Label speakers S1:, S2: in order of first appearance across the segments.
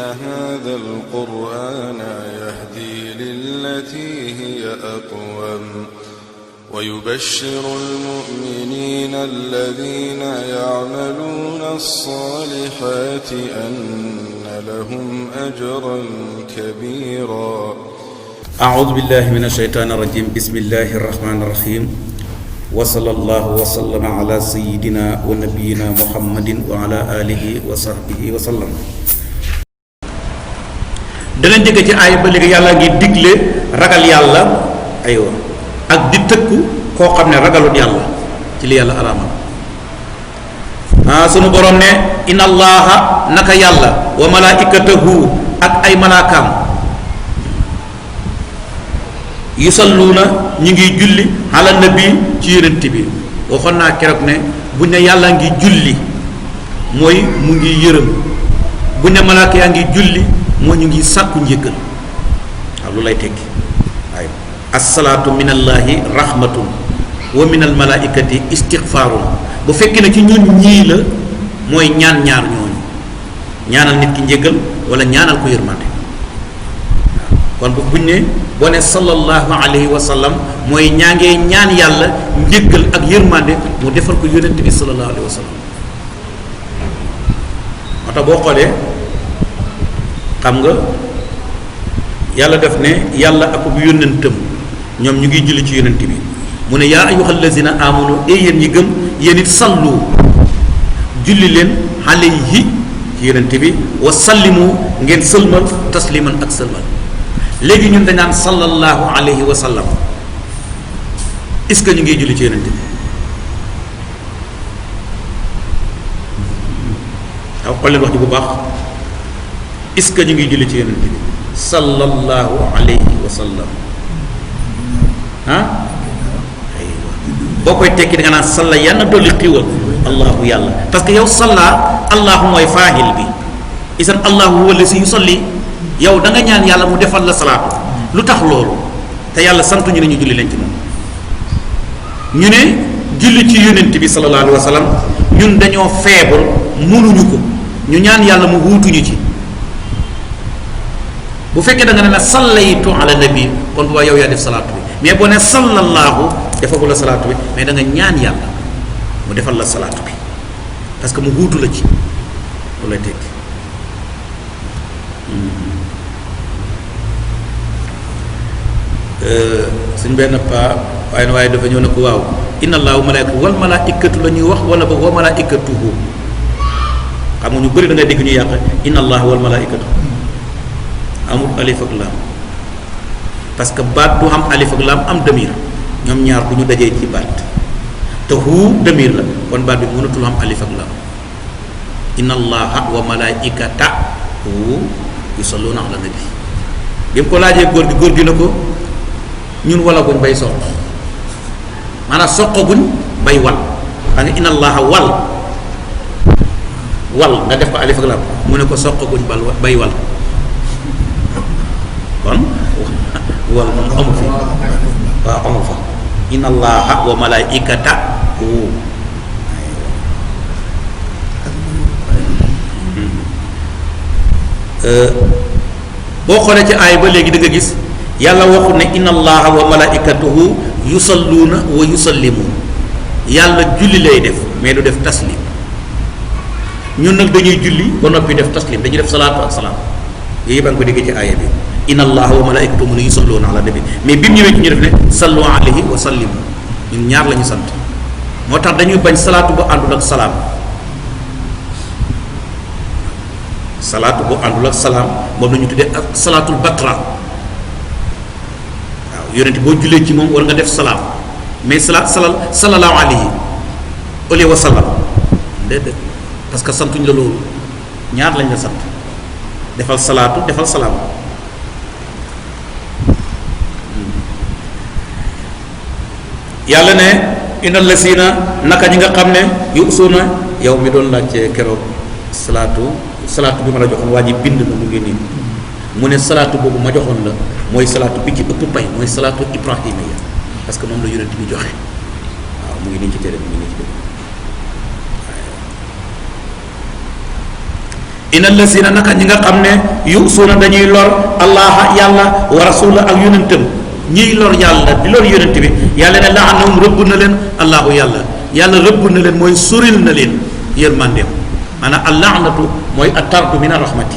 S1: هذا القرآن يهدي للتي هي أقوم ويبشر المؤمنين الذين يعملون الصالحات أن لهم أجرا كبيرا.
S2: أعوذ بالله من الشيطان الرجيم. بسم الله الرحمن الرحيم. وصلى الله وسلم على سيدنا ونبينا محمد وعلى آله وصحبه وسلم. dana jëg ci ay ba léegi yàlla ngi digle ragal yàlla aywa ak di tëkku koo xam ne ragalut yàlla ci li yàlla araamal. sunu borom ne inna allaha naka yàlla wa malaikatahu ak ay malaakaam yusalluuna ñi ngi julli ala nabi ci yonent bi. waxoon naa keroog ne buñ ne yàlla ngi julli mooy mu ngi yërëm, buñ ne malaaka yaa ngi julli mooy ñu ngi sàkku njëggal. waaw lu lay tekki waaye assalaatu min allahi rahmatun wa min al malaikati istighfarun. bu fekkee ne ci ñun ñii la mooy ñaan ñaar ñooñu, ñaanal nit ki njëggal wala ñaanal ko yërmande. kon bu buñ ne boo ne sallallahu alayhi wa sallam mooy ñaangee ñaan yàlla njëggal ak yërmande mu defal ko yonent bi sallallahu alayhi wa sallam. moo tax boo xoolee xam nga yàlla def ne yàlla ak bu yónnentam ñoom ñu ngi julli ci yonent bi. mu ne yaa ayyuhal lazina amanu yéen ñi gëm yéen it sallu julli leen alayhi ci yonent bi wa sallimu ngeen sëlmal tasliman ak sëlmal. léegi ñun dañ naan sallallahu alayhi wa sallam, est-ce que ñu ngi julli ci yonent bi? waaw xool leen wax ji bu baax. est-ce que ñu ngi julli ci yonent bi sallallahu alayhi wa sallam? boo koy tekki da nga naan salla yàlla dolli xiiwal allahu yàlla, parce que yow salla allahu mooy faahil bi, isan allahu huwa allazi yusalli. yow da nga ñaan yàlla mu defal la salaatu. lu tax loolu? te yàlla sant ñu ne ñu julli leen ci moom. ñu ne julli ci yonent bi sallallahu alayhi wa sallam ñun dañoo feebul mënuñu ko, ñu ñaan yàlla mu wuutuñu ci. bu fekkee da nga ne la sallaytu ala nabi kon bu yow yaa def salaatu bi, mais boo ne sallallahu defagul la salaatu bi, mais da nga ñaan yàlla mu defal la salaatu bi parce que mu wuutu la ci. lu lay tekki suñ benn pa waaye dafa ñëw ne ko waaw inna allahu malaikatu wal malaikatu la ñuy wax wala ba wa malaikatuhu. xam nga ñu bëri da ngay dégg ñu yàq inna allahu wal malaikatu, amul alif ak laam, parce que baat du am alif ak laam am damir, ñoom ñaar du ñu dajee ci baat, te hu damir la kon baat bi mënatul am alif ak laam. inna allaha wa malaikatahu yusalluna ala nabi. bi mu ko laajee góor gi na ko ñun wala guñ bay soq, maanaam soqaguñ bay wal. xam nga inna allaha wal nga def ko alif ak laam, mu ne ko soqaguñ bay wal. kon wal moom amu fi, waaw amu fa. inna allaha wa malaikatahu. boo xoolee ci aay ba léegi da nga gis yàlla waxu ne inna allaha wa malaikatuhu yusalluuna wa yusallimuun. yàlla julli lay def mais du def taslim. ñun nag dañuy julli ba noppi def taslim, dañuy def salaatu ak salaam. yooyu ba nga ko déggee ci aaya bi inna allaha wa malaikatahu yusalluuna ala nabi, mais bi mu ñëwee ci ñu def ne sallu alayhi wa sallimu. ñun ñaar la ñu sant, moo tax dañuy bañ salaatu bu àndul ak salaam. salaatu bu àndul ak salaam moom la ñu tuddee ak salaatul batra. waaw yonent boo jullee ci moom war nga def salaam, mais sallallahu alayhi au lieu wa sallam déedéet, parce que santuñ la loolu. ñaar lañ la sant, defal salaatu defal salaam. yàlla ne inna lasina naka ñi nga xam ne yusuuna. yow mi doon laajte keroog salaatu bi ma la joxoon waa ji bind na mu ngi nii, mu ne salaatu boobu ma joxoon la mooy salaatu bi ci ëpp pay, mooy salaatu ibrahimiya, parce que moom la yonent bi joxe. waaw mu ngi nii ci téere mu ngi nii ci téere. inna lasina naka ñi nga xam ne yusuuna dañuy lor allah yàlla wa rasula ak yonentam ñiy lor yàlla di lor yonent bi yàlla ne laanahum rëbb na leen allahu yàlla rëbb na leen mooy soril na leen yërmandeem maanaam allahnatu mooy attardu min arrahmati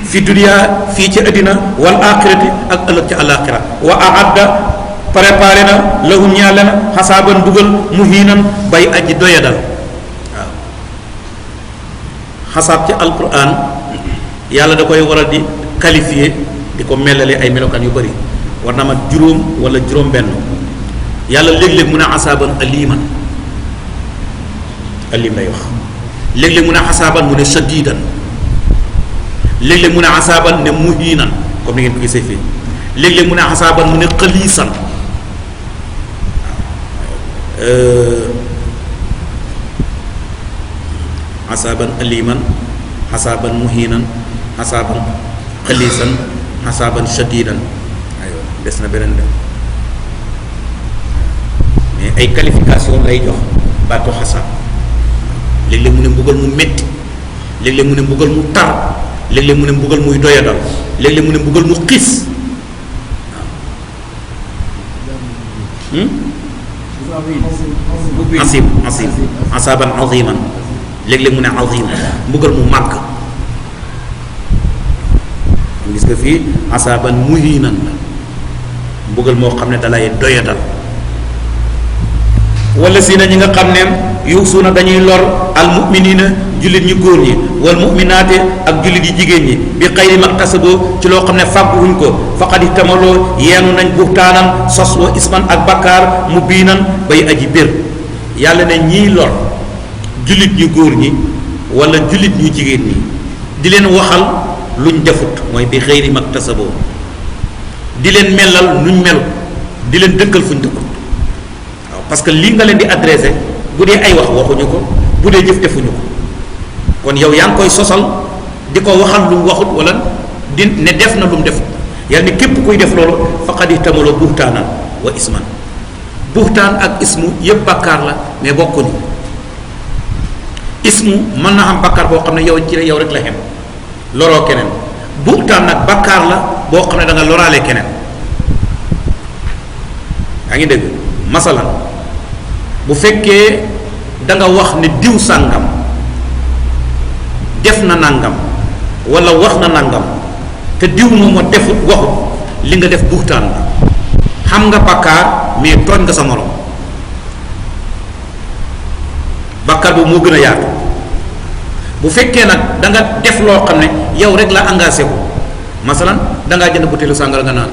S2: fi dunia fii ci àddina wal axirati ak ëllëg ci alaxira wa aadda préparé na lahum ñaale na xasaaban dugal muhiinan bay aji doyadal waaw xasaab ci alquran yàlla da koy waral di qualifier di ko melale ay melokaan yu bëri war na mat juróom wala juróom benn yàlla léeg-léeg mun a xasaaban aliman alim lay wax léeg-léeg mun a xasaaban mu ne shadidan léeg-léeg mu ne xasaaban ne muhiinan comme ni ngeen ko gisee fii léeg-léeg mu ne xasaaban mu ne xaliisan xasaaban aliman xasaaban muhiinan xasaaban xaliisan xasaaban shadidan aywa des na beneen dem mais ay qualification lay jox baatu xasaab léeg-léeg mu ne mbugal mu metti léeg-léeg mu ne mbugal mu tar léeg-léeg mu ne mbugal muy doyadal léeg-léeg mu ne mbugal mu xiis waaw asim asaban aziman léeg-léeg mu ne azim mbugal mu màgg gis nga fii asaban muhinan la mbugal moo xam ne dalay doyadal wala si na ñi nga xam ne yusuuna dañuy lor al muminina jullit ñu góor ñi wal muminaate ak jullit yi jigéen ñi bi xayri maktasaboo ci loo xam ne fàgguwuñ ko faqad ihtamaloo yeenu nañ buhtaanan sos wa isman ak bakkaar mu biinan bay aji bér yàlla ne ñiy lor jullit ñu góor ñi wala jullit ñu jigéen ñi di leen waxal luñ defut mooy bi xayri maktasaboo di leen melal nuñ melu di leen dëkkal fuñ dëkkut waaw parce que lii nga leen di adressé bu dee ay wax waxuñu ko bu dee jëf defuñu ko kon yow yaa ngi koy sosal di ko waxal lu mu waxut wala di ne def na lu mu defut yàlla ni képp kuy def loolu faqad ihtamaloo buhtaanan wa isman buhtaan ak ismu yëpp bàkkaar la mais bokkuñu ismu mën na am bàkkaar boo xam ne yow ci yow rek la xem loroo keneen buhtaan nag bàkkaar la boo xam ne da nga loraale keneen yaa ngi dégg masalan bu fekkee da nga wax ne diw sàngam def na nangam wala wax na nangam te diw moom moo defut waxut li nga def buxtaan la xam nga bakkaar mais tooñ nga sa morom bakkaar boobu moo gën a yaatu bu fekkee nag da nga def loo xam ne yow rek la engagé ko masalan da ngaa jënd butéelu sàngara nga naan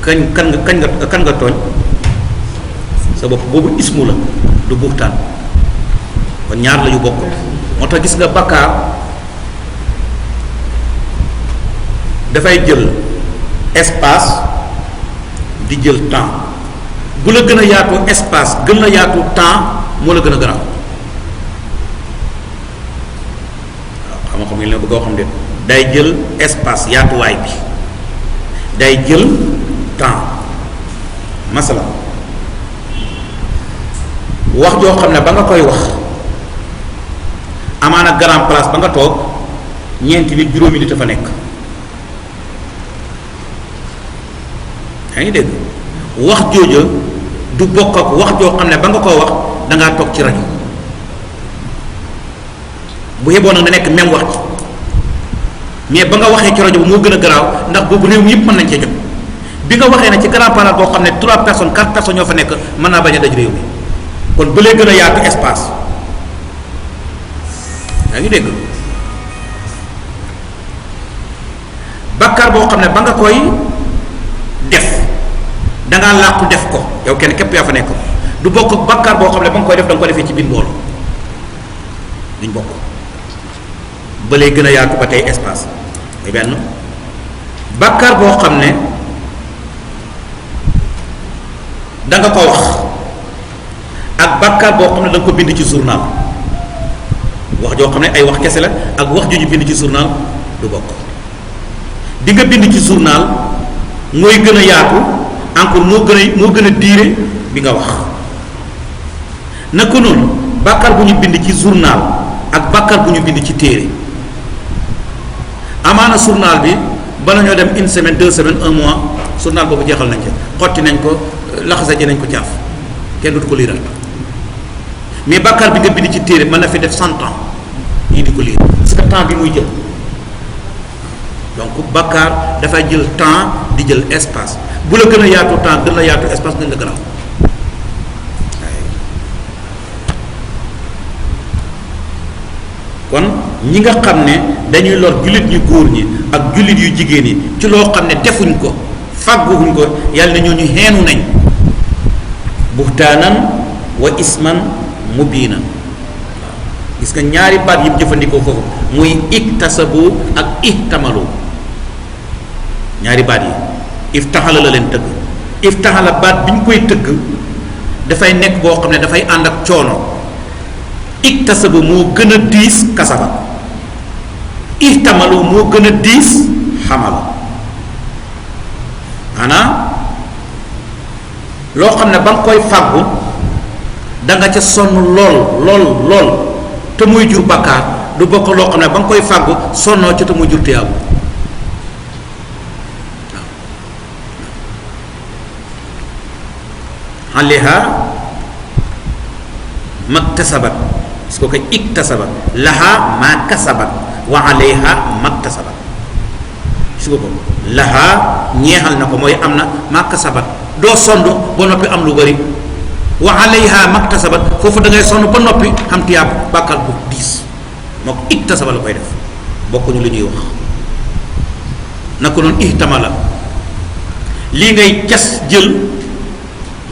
S2: kan nga tooñ sa bopp boobu ismu la du buxtaan kon ñaar la yu bokk moo tax gis nga bakkaar dafay jël espace di jël temps bu la gën a yaatu espace gën la yaatu temps moo la gën a garaaw waaw xam nga li ma bëgg a xam de day jël espace yaatuwaay bi day jël temps masala wax joo xam ne ba nga koy wax amaana grand place ba nga toog ñeenti nit juróomi nit a fa nekk yaa ngi dégg wax jooja du bokk ak wax joo xam ne ba nga koy wax dangaa toog ci rajo bu yeboo nag na nekk même wax ci mais ba nga waxee ci rajo bi moo gën a garaaw ndax boobu réew mi yëpp mën nañ cee jot bi nga waxee ne ci grand place boo xam ne 3 personnes 4 personnes ñoo fa nekk mën naa bañ a daj réew mi kon ba lay gën a yaatu espace yaa ngi dégg bàkkaar boo xam ne ba nga koy def dangaa làqu def ko yow kenn képp yaa fa nekk du bokk ak bàkkaar boo xam ne ba nga koy def da nga ko defee ci biir mbooloo duñ bokk ba lay gën a yaatu ba tey espace muy benn bàkkaar boo xam ne da nga ko wax ak bàkkaar boo xam ne da nga ko bind ci journal wax joo xam ne ay wax kese la ak wax ju ñu bind ci journal du bokk di nga bind ci journal mooy gën a yaatu encore moo gën a diire bi nga wax naka noonu bàkkaar bu ñu bind ci journal ak bàkkaar bu ñu bind ci téere. amaana journal bi bala ñoo dem une semaine 2 semaines 1 mois journal boobu jeexal nañ ca xotti nañ ko laxasa ji nañ ko caaf kenn dootu ko liiral mais bàkkaar bi nga bind ci téere mën na fi def 100 ans yi di ko liir parce que temps bi muy jël donc bàkkaar dafay jël temps di jël espace bu la gën a yaatu temps gën la yaatu espace gën la gën a kon ñi nga xam ne dañuy lor jullit ñu góor ñi ak jullit yu jigéen yi ci loo xam ne defuñ ko fàgguwuñ ko yàlla na ñooñu xeenu nañ buhtaanan wa isman mubiinan waaw gis nga ñaari baat yi mu jëfandikoo foofu muy iktasabu ak ihtamalu ñaari baat yi iftaxala la leen tëgg iftaxala baat bi ñu koy tëgg dafay nekk boo xam ne dafay ànd ak coono iktasabu moo gën a diis kasaba ihtamalu moo gën a diis xamala maanaam loo xam ne ba nga koy fàggu da nga ca sonn lool te muy jur bakkaar du bokk loo xam ne ba nga koy fàggu sonnoo ca te muy jur tiyaabu waaw aliha maktasabat su ko koy iktasabat laha ma kasabat wa alayha maktasabat su ko laha ñeexal na ko mooy am na ma kasabat doo sonn ba noppi am lu bari wa alayha maktasabat foofu da ngay sonn ba noppi xam tiyaab bàkkaar bu diis moo ko iktasaba la koy def bokkuñu lu ñuy wax na ko noonu ihtamala lii ngay cas jël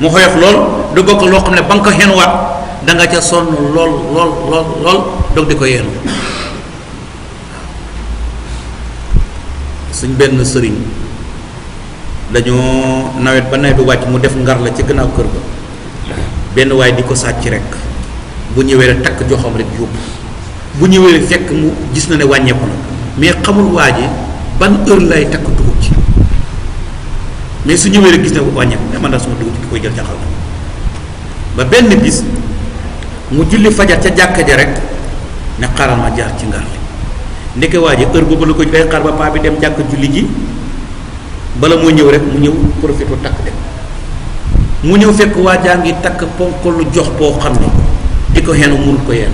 S2: mu xoyof lool du bokk loo xam ne ba nga ko xenuwaat da nga ca sonn lool dog di ko yenu suñ benn sëriñ dañoo nawet ba nawet bi wàcc mu def ngar la ci gannaaw kër ga benn waaye di ko sàcc rek bu ñëwee rek takk joxam rek yóbbu bu ñëwee rek fekk mu gis na ne wàññeeku na mais xamul waa ji ban heure lay takk dugub ci mais su ñëwee rek gis ne wàññeeku ne man daal suma dugub ci ki koy jël jaxal na ba benn bis mu julli fajar ca jàkka ja rek ne xaaral ma jaar ci ngar li ndeke waa ji heure boobu la ko day xaar ba paa bi dem jàkk julli ji bala moo ñëw rek mu ñëw profité takk dem mu ñëw fekk waa jaa ngi takk ponk lu jox boo xam ne di ko xenu mënut ko yenn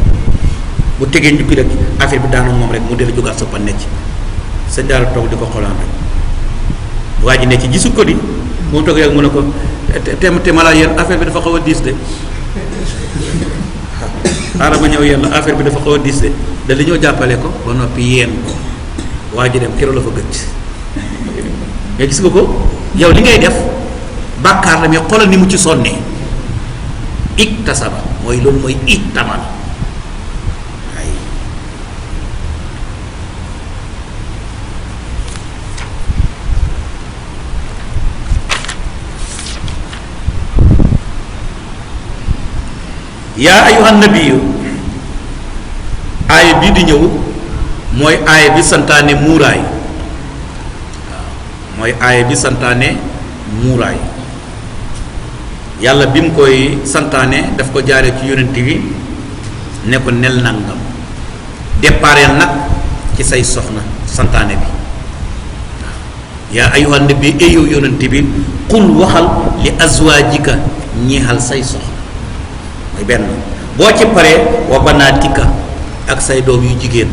S2: bu tegee njukki rek affaire bi daanu moom rek mu dellu jógaat soppa ne ci sa daal toog di ko xolaan rek waa ji ne ci gisu ko di moom toog rek mu ne ko te ma laa yéen affaire bi dafa xaw a diis de xaaral ma ñëw yenn affaire bi dafa xaw a diis de da li ñoo jàppale ko ba noppi yeen ko waa ji dem keroog la fa gëcc mais gis nga ko yow li ngay def bàkkaar la mais xoolal ni mu ci sonnee iktasaba mooy loolu mooy ihtamal ay yaa ayyuhan nabiyyu aaya bii di ñëw mooy aaya bi santaane muuraay mooy aaya bi santaane muuraay yàlla bi mu koy santaane daf ko jaaree ci yonent bi ne ko nel nangam dépareel nag ci say soxna santaane bi yaa ayyuhan nabi yow yonent bi qul waxal li azwaajika ñeexal say soxna mooy benn boo ci paree wa banaatika ak say doom yu jigéen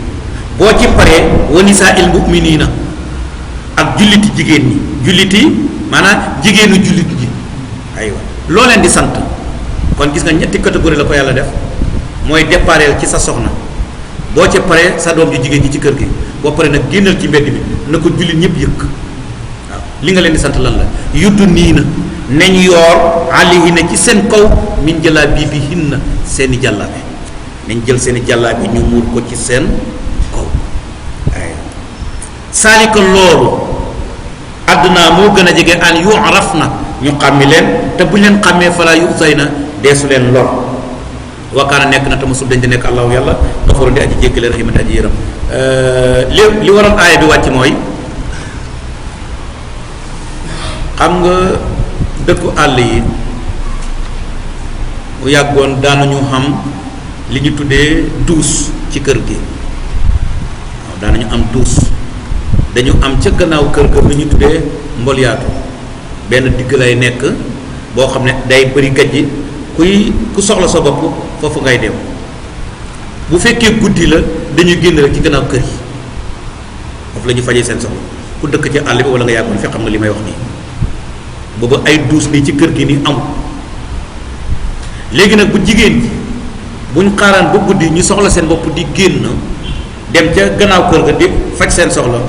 S2: boo ci paree wa nisaa'il mu'miniina ak julliti jigéen ñi julliti maanaam jigéenu jullit ji aywa loo leen di sant kon gis nga ñetti catégorie la ko yàlla def mooy dépareel ci sa soxna boo ci paree sa doom ju jigéen ñi ci kër gi boo paree nag génnal ci mbedd mi na ko jullit ñëpp yëkk waaw li nga leen di sant lan la yuddu nii na nañ yoor alayhinna ci seen kaw min jalaabiibihinna seeni jàllaabe nañ jël seeni jàllaabe ñu muur ko ci seen kaw aywa saalika loolu àdduna moo gën a jege an yu'raf na ñu xàmmi leen te bu ñu leen xàmmee falaa yu'zayna deesu leen lor wakaana nekk na te mosul dañ di nekk allahu yàlla gafuurun di aji jéggale rahiiman aji yërëm li waroon aaya bi wàcc mooy xam nga dëkku àll yi bu yàggoon daanuñu xam li ñu tuddee douche ci kër gi waaw daanañu am douche dañu am ca gannaaw kër ga li ñu tuddee mbolyaatu benn digg lay nekk boo xam ne day bëri gajji ku soxla sa bopp foofu ngay dem bu fekkee guddi la dañuy génn rek ci gannaaw kër yi foofu la ñu fajee seen soxla ku dëkk ci àll bi wala nga yàggoon fekk xam nga li may wax nii boobu ay douche nii ci kër gi nii amul léegi nag bu jigéen ji buñ xaaraan ba guddi ñu soxla seen bopp di génn dem ca gannaaw kër ga di faj seen soxla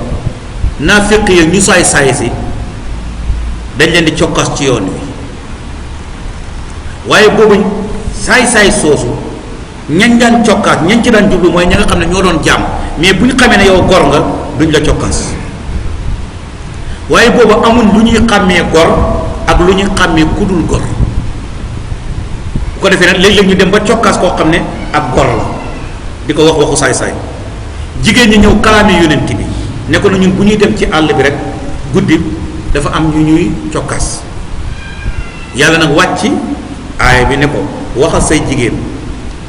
S2: naa fekk yëg ñu saay si dañ leen di cokkas ci yoon wi waaye boobu saay soosu ñañ daan cokkaas ñañ ci daan jublu mooy ña nga xam ne ñoo doon jaam mais bu ñu xamee ne yow gor nga duñ la cokkaas waaye boobu amul lu ñuy xàmmee gor ak lu ñuy xàmmee kudul gor bu ko defee nag léeg-léeg ñu dem ba cokkaas koo xam ne ak gor la di ko wax waxu saay-saay jigéen ñi ñëw kalaame yonent bi ne ko na ñun bu ñuy dem ci àll bi rek guddi dafa am ñu ñuy cokkaas yàlla nag wàcc aaya bi ne ko waxal say jigéen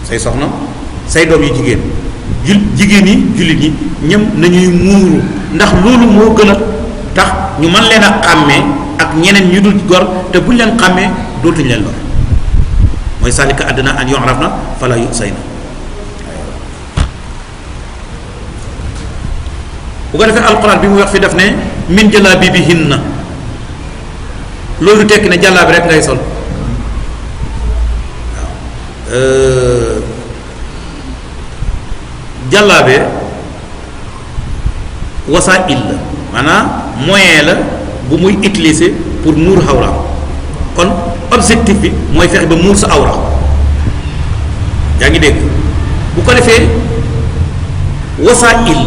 S2: say soxna say doom yu jigéen jigéen yi jullit yi ñëm nañuy muuru ndax loolu moo gën a tax ñu mën leen a xàmmee ak ñeneen ñu dul gor te buñ leen xàmmee dootuñ leen lor mooy salika àddina an yu'rafna fala yusayna bu ko defee alquran bi mu wax fi def ne min jalaabibihinna loolu tekki ne jàllaabi rek ngay sol waaw jàllaabe wasaa'il la maanaam moyen la bu muy utiliser pour muur xawraam kon objectif bi mooy fexe ba muur sa awra yaa ngi dégg bu ko defee wasaa'il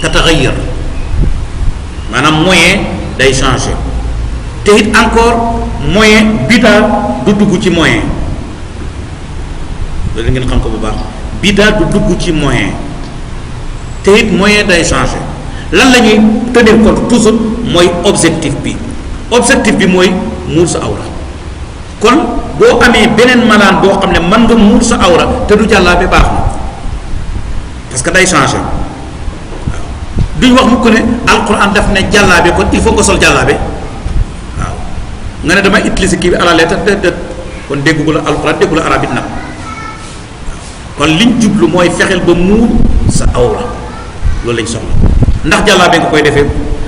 S2: tataxayyar maanaam moyen day changer te it encore moyen bidaa du dugg ci moyen loolu ngeen xam ko bu baax bidaa du dugg ci moyen te it moyen day changer lan la ñuy tenir compte toujours mooy objectif bi mooy muur sa awra kon boo amee beneen malaan boo xam ne mën nga muur sa awra te du jàllaabe baax na parce que day changer waaw duñ wax mukk ne alquran daf ne jàllaabe kon il faut nga sol jàllaabe waaw nga ne damay utiliser kii bi à la lettre déedéet kon déggu la alquran déggu la arab it nag kon liñ jublu mooy fexeel ba muur sa awra loolu lañ soxla ndax jàllaabe nga koy defee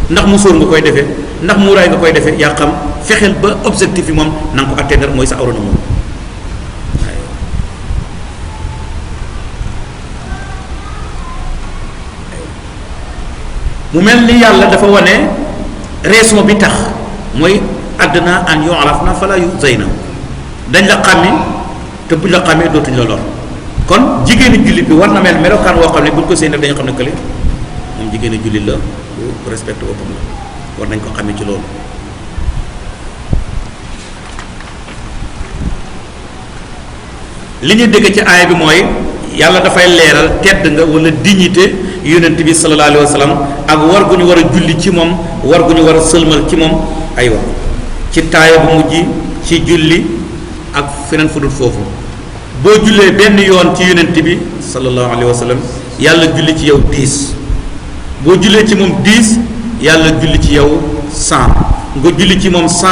S2: ndax musóor nga koy defee ndax muuraay nga koy defee yaa xam fexeel ba objectif yi moom na nga ko atteindre mooy sa awra na moom mu mel ni yàlla dafa wane raison bi tax mooy àddina an yu'rafna fala yuzayna dañ la xàmmi te buñ la xàmmee dootuñ la lor kon jigéenu jullit bi war na mel melokaan woo xam ne buñ ko séenee dañu xam ne kële moom jigéenu jullit la bu respecté boppam la war nañ ko xamee ci loolu li ñu dégg ci aaya bi mooy yàlla dafay leeral tedd nga wala dignité yonent bi sallallahu alayhi wa sallam ak war gu ñu war a julli ci moom war gu ñu war a sëlmal ci moom aywa ci taaya bu mujj ci julli ak feneen fu dul foofu boo jullee benn yoon ci yonent bi sallallahu alayhi wa sallam yàlla julli ci yow 10 boo jullee ci moom 10 yàlla julli ci yow 100 nga julli ci moom 100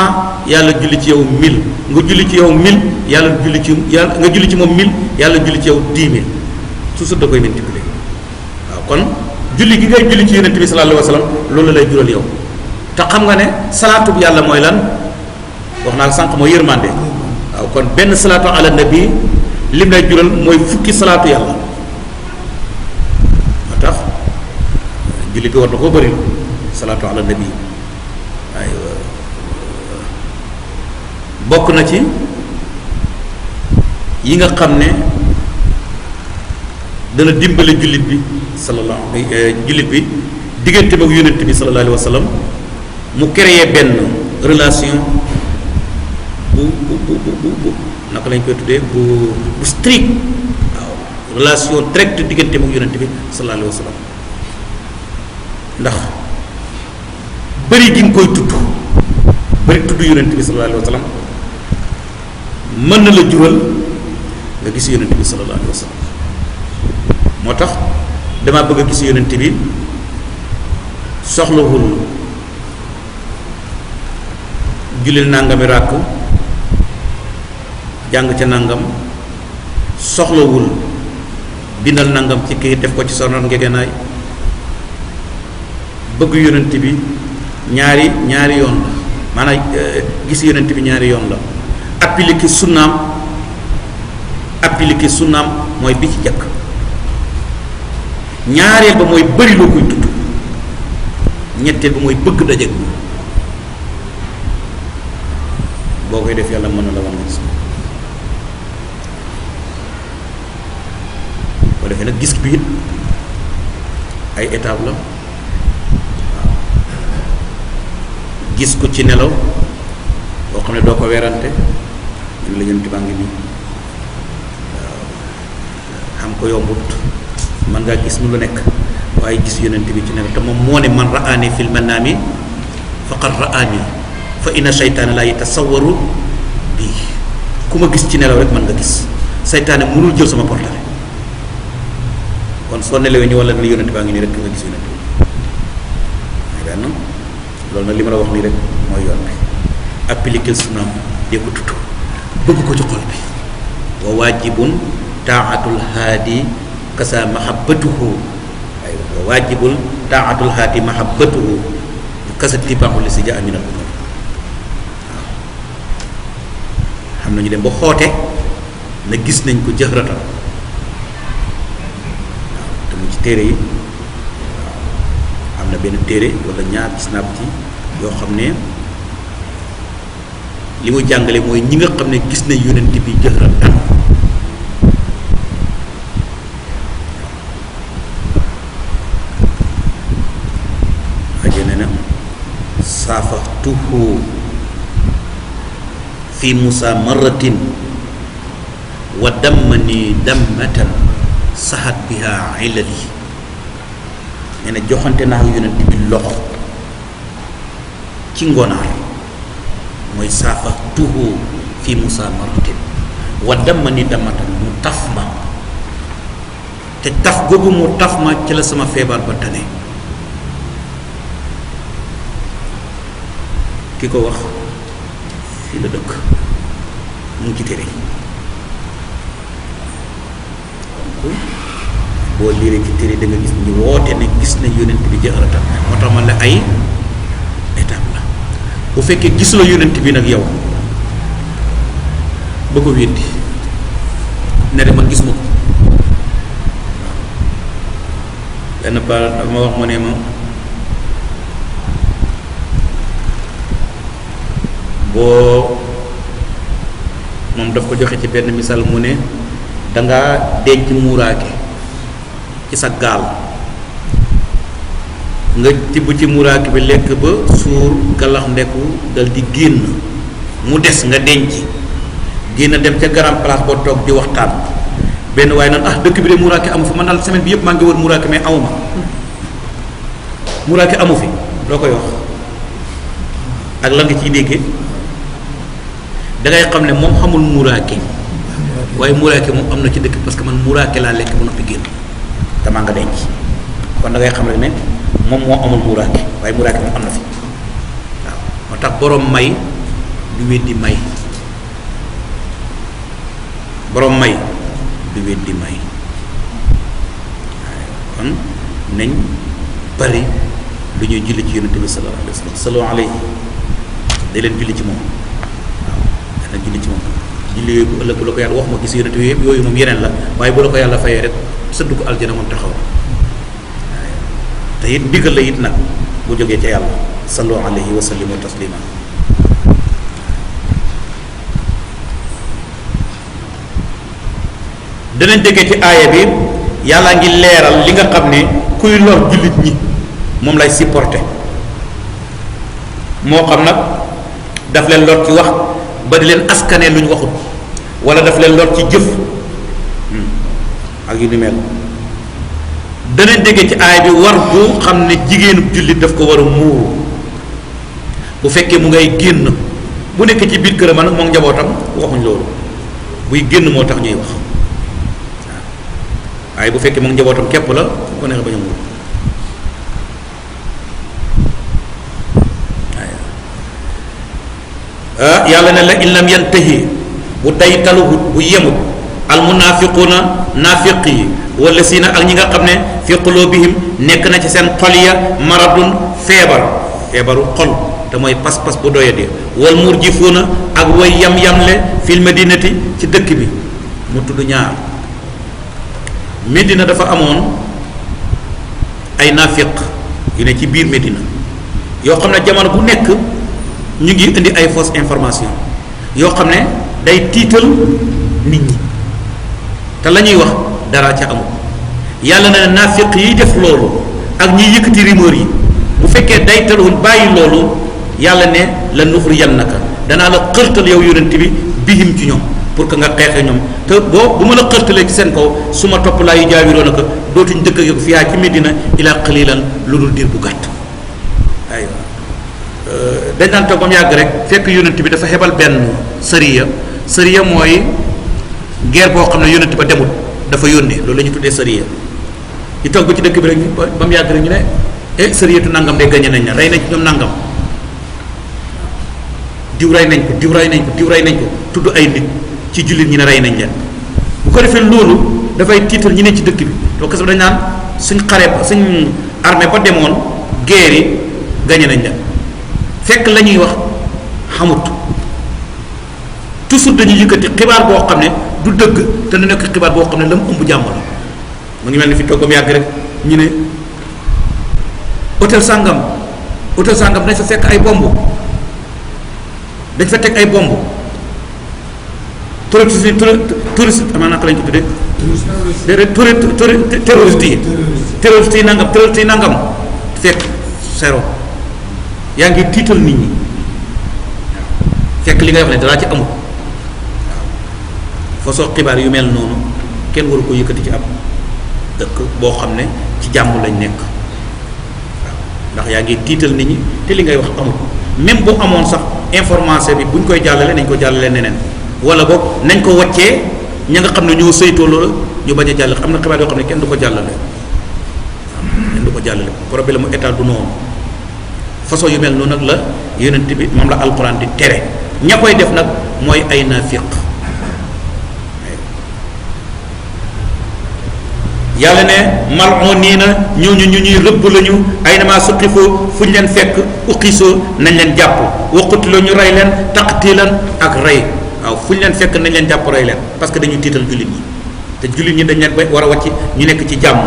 S2: yàlla julli ci yow 1000 nga julli ci yow 1000 yàlla julli ci yàlla nga julli ci moom 1000 yàlla julli ci yow 10 000 toujours da koy multiplier waaw kon julli gi ngay julli ci yonent bi sallallahu alayhi wa sallam loolu lay jural yow te xam nga ne salaatu bi yàlla mooy lan wax naa sànq mooy yërmande waaw kon benn salaatu ala nabi lim lay jural mooy fukki salaatu yàlla moo tax julli bi war na koo bëri salaatu ala nabi aywa bokk na ci yi nga xam ne dana dimbale jullit bi jullit bi diggante ak yonent bi sallallahu alayhi wa sallam mu créer benn relation bu naka lañ koy tuddee bu strict waaw relation directe diggante ak yonent bi sallallahu alayhi wa sallam ndax bëri gi nga koy tudd bëri tudd yonent bi sallallahu alayhi wa sallam mën na la jural nga gis yonent bi sallallahu alayhi wa sallam. moo tax dama bëgg a gis yonent bi soxlawul julil nangami ràkk jàng ca nangam, soxlawul bindal nangam ci kii def ko ci sonon ngegenaay. bëgg yonent bi ñaari yoon la maanaam gis yonent bi ñaari yoon la. appliquer sunnaam mooy bi ci jëkk. ñaareel ba mooy bëri loo koy tudd. ñetteel ba mooy bëgg dajeek moom. boo koy def yàlla mën na la wan nga gis boo defee nag gis bi it ay étape la. gis ko ci nelaw boo xam ne doo ko werante ñu la yonent baa ngi nii waaw xam ko yombut man ngaa gis nu lu nekk waaye gis yonent bi ci nelaw te moom moo ne man ra'aani fil manaami faqad ra'aani fa inna seytaane laa yatasawwaru bii ku ma gis ci nelaw rek mën nga gis seytaane mënul jël sama portale kon soo nelawee ñu walla ne yonent baa ngi nii rek nga gis yonent bi may benn loolu nag li ma la wax nii rek mooy yoon bi appliquer sunnaam dee ko tudd bëgg ko ci xol bi wa waajibun taatul haadi kasa mahabbatuhu ay wa waajibul taatul haadi mahabbatuhu kasa tibaaxu li si ja aminal umam waaw xam nañu dem ba xoote na gis nañ ko jëxratan waaw te mu ci téere yi am na benn téere wala ñaar gis naa ci yoo xam ne li mu jàngale mooy ñi nga xam ne gis nañ yonent bi jëxëran tan aje ne na saafatuhu fi musa marratin wa dammani dammatan saxat biha ilali nee na joxante naa yonent bi loxo ci ngonaar mooy saafa tuhu fi musa maratin wa damma ni damatan mu taf ma te taf googu mu taf ma ci la sama feebar ba tane ki ko wax fii la dëkk mu ngi ci téere donc boo liiree ci téere da nga gis ñu woote ne gis na yonent bi jëxaratan moo tax man la ay étape la bu fekkee gisuloo yonent bi nag yow ba ko weddi ne de man gis ma ko benn paar dafa ma wax mu ne ma boo moom daf ko joxe ci benn misaal mu ne dangaa denc muuraake ci sa gaal nga tibb ci muraaki bi lekk ba suur galax ndeku dal di génn mu des nga denc génn dem ca grand place boo toog di waxtaan benn waaye naan dëkk bi de muraaki amu fi man daal semaine bi yëpp maa ngi wër muraaki mais amuma muraaki amu fi loo koy wax ak la nga ciy déggee dangay xam ne moom xamul muraaki waaye muraaki moom am na ci dëkk parce que man muraaki laa lekk ba noppi génn damaa nga denc kon da ngay xam rek ne moom moo amul muraake waaye muraake moom am na fi waaw moo tax borom may du weddi may borom may du weddi may waaye kon nañ bari lu ñuy julli ci yonente bi sallallahu alayhi wa sallam sallallahu alayhi day leen julli ci moom waaw day leen julli ci moom julli yooyu bu ëllëg bu la ko yàlla wax ma gis yonente yooyu yëpp yooyu moom yeneen la waaye bu la ko yàlla fayee rek sëddu ko aljana moom taxaw te it ndigal la it nag bu jógee ca yàlla sallu alayhi wa sallimu taslima danañ déggee ci aaya bi yàlla ngi leeral li nga xam ne kuy lor jullit ñi moom lay supporté moo xam nag daf leen lor ci wax ba di leen askane lu ñu waxut wala daf leen lor ci jëf ak yu ni mel danañ déggee ci aaya bi war bu xam ne jigéenu jullit daf ko war a muuru bu fekkee mu ngay génn bu nekk ci biir këram nag moom njabootam waxuñ loolu buy génn moo tax ñuy wax waaye bu fekkee moom njabootam képp la ko neex bañ a muur yàlla ne la in lam yantahi bu day taluhut bu yemut al munafiquuna naafiq yi wala si na ak ñi nga xam ne fi qulubihim nekk na ci seen xol ya maradun feebaru xol te mooy pas-pas bu doyadi wal murjifuuna ak way yam-yamle fil madinati ci dëkk bi mu tudd ñaar Medina dafa amoon ay naafiq yu ne ci biir Medina yoo xam ne jamono bu nekk ñu ngi indi ay fausse information yoo xam ne day tiital nit ñi te la ñuy wax dara ca amul yàlla na ne naafiq yi def loolu ak ñiy yëkkati rumeur yi bu fekkee day taluñ bàyyi loolu yàlla ne la nuxriyannaka danaa la xërtal yow yonent bi bihim ci ñoom pour que nga xeexee ñoom te bu ma la xërtalee ci seen kaw su ma topp laa yu jaawiroon naka dootuñ dëkk ak yow fiyaa ci Medina ilaa qalilan lu dul diir bu gàtt aywa dañ daan toog ba mu yàgg rek fekk yonent bi dafa xebal benn sëriya mooy guerre boo xam ne yonent ba demut dafa yónnee loolu la ñu tuddee sëriya ñu toog ba ci dëkk bi rek ba mu yàgg rek ñu ne sëriyatu nangam de gañe nañ na rey nañ ko ñoom nangam diw rey nañ ko tudd ay nit ci jullit ñi ne rey nañ leen bu ko defee loolu dafay tiital ñi ne ci dëkk bi to kas dañ naan suñ xare ba suñ armée ba demoon guerre yi gañe nañ leen fekk la ñuy wax xamut toujours dañuy yëkkati xibaar boo xam ne du dëgg te nu nekk xibaar boo xam ne la mu ëmb jàmm la mu ngi mel ni fi toog ba mu yàgg rek ñu ne hôtel sàngam dañ fa fekk ay bomb dañ fa teg ay bomb touriste amaa naka lañ ko tuddee déedéet terroriste yi nangam fekk zéro yaa ngi tiital nit ñi fekk li ngay wax ne dara ci amul façon xibaar yu mel noonu kenn waru ko yëkkati ci ab dëkk boo xam ne ci jàmm lañ nekk waaw ndax yaa ngi tiital nit ñi te li ngay wax amul même bu amoon sax information bi buñ koy jàllale nañ ko jàllale neneen wala boog nañ ko waccee ña nga xam ne ñoo saytoo loolu ñu bañ a jàll am na xibaar yoo xam ne kenn du ko jàllale problème mu état du noonu façon yu mel noonu nag la yonent bi moom la alquran di tere ña koy def nag mooy ay naafiq yàlla ne mal'uniina ñooñu ñu ñuy rëbb lañu ay namaa suqifoo fu ñu leen fekk uqisoo nañ leen jàpp wa qutiloo ñu rey leen taqtiilan ak rey waaw fu ñu leen fekk nañ leen jàpp rey leen parce que dañuy tiital jullit ñi te jullit ñi dañ leen ba war a wàcc ñu nekk ci jàmm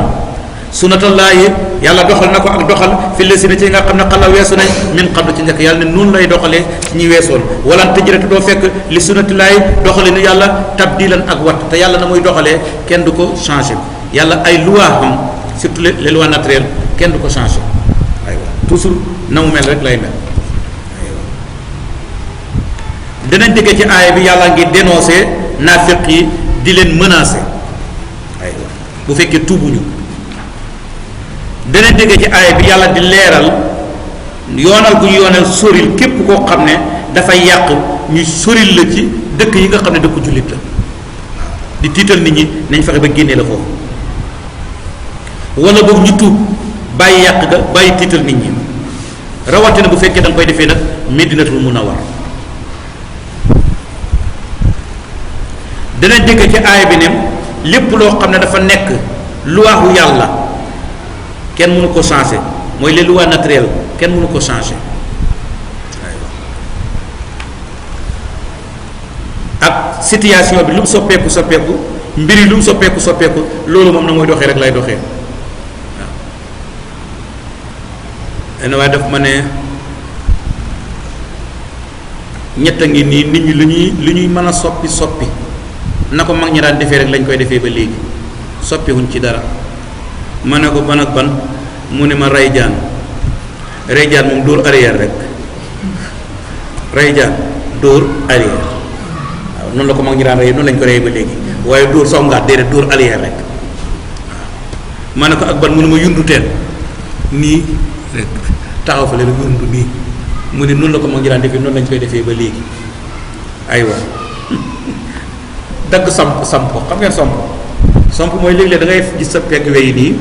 S2: sunnatallaahi yàlla doxal na ko ak doxal fi la si na ci nga xam ne xala weesu nañ min qablu ci njëkk yàlla ne noonu lay doxalee ci ñi weesoon wala tëjërate doo fekk li sunnatillaahi doxale ni yàlla tabdilan ak wat te yàlla na muy doxalee kenn du ko changé yàlla ay loi am surtout les lois naturelles kenn du ko changé aywa toujours na mu mel rek lay mel aywa dinañ déggee ci aaya bi yàlla ngi dénoncé naafiq yi di leen menacé aywa bu fekkee tuubuñu dinañ déggee ci aaya bi yàlla di leeral yoonal bu ñu yoonal soril képp koo xam ne dafay yàq ñu soril la ci dëkk yi nga xam ne dëkku jullit la di tiital nit ñi nañ fexe ba génnee la foofu wala boog ñu tuub bàyyi yàq ga bàyyi tiital nit ñi rawatina bu fekkee da nga koy defee nag Medinatul Munawwar dana dégg ci aaya bi ne lépp loo xam ne dafa nekk luwaahu yàlla kenn mënu ko changer mooy les lois naturelles kenn mënu ko changer ak situation bi lu mu soppeeku mbir yi lu mu soppeeku loolu moom na mooy doxee rek lay doxee waaw waaye daf ma ne ñett a ngi nii nit ñi lu ñuy mën a soppi na ko mag ñi daan defee rek lañ koy defee ba léegi soppiwuñ ci dara ma ne ko ban ak ban mu ne ma rey jaan moom dóor arrière rek rey jaan dóor arrière waaw noonu la ko mag ñi daan rey noonu lañ ko rey ba léegi waaye dóor songaat déedéet dóor arrière rek waaw ma ne ko ak ban mu ne ma yundu teen nii rek taxaw fa leen yundu nii mu ne noonu la ko mag ñi daan defee noonu lañ koy defee ba léegi aywa dagg samp ko xam ngeen samp mooy léeg-léeg da ngay gis sa pegg wey nii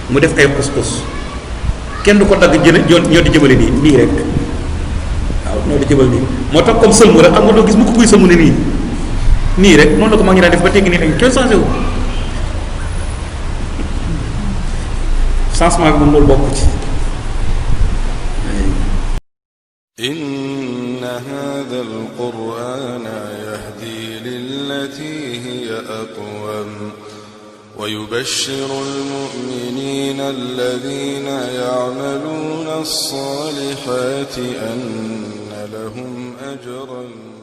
S2: mu def ay xus-xus kenn du ko dagg ñoo di jëmale nii rek waaw ñoo di jëmale nii moo tax comme sëlmu rek xam nga doo gis mu ko kuy sëlmu ne nii rek noonu la ko mag ñi daan def ba teggi nii rek kenn changé wu changement bi moom loolu bokk ci.
S1: inna hadha al-qur'ana yahdi lillati hiya aqwam wa yubashshiru al-mu'minina alladhina ya'maluna as-salihati anna lahum ajran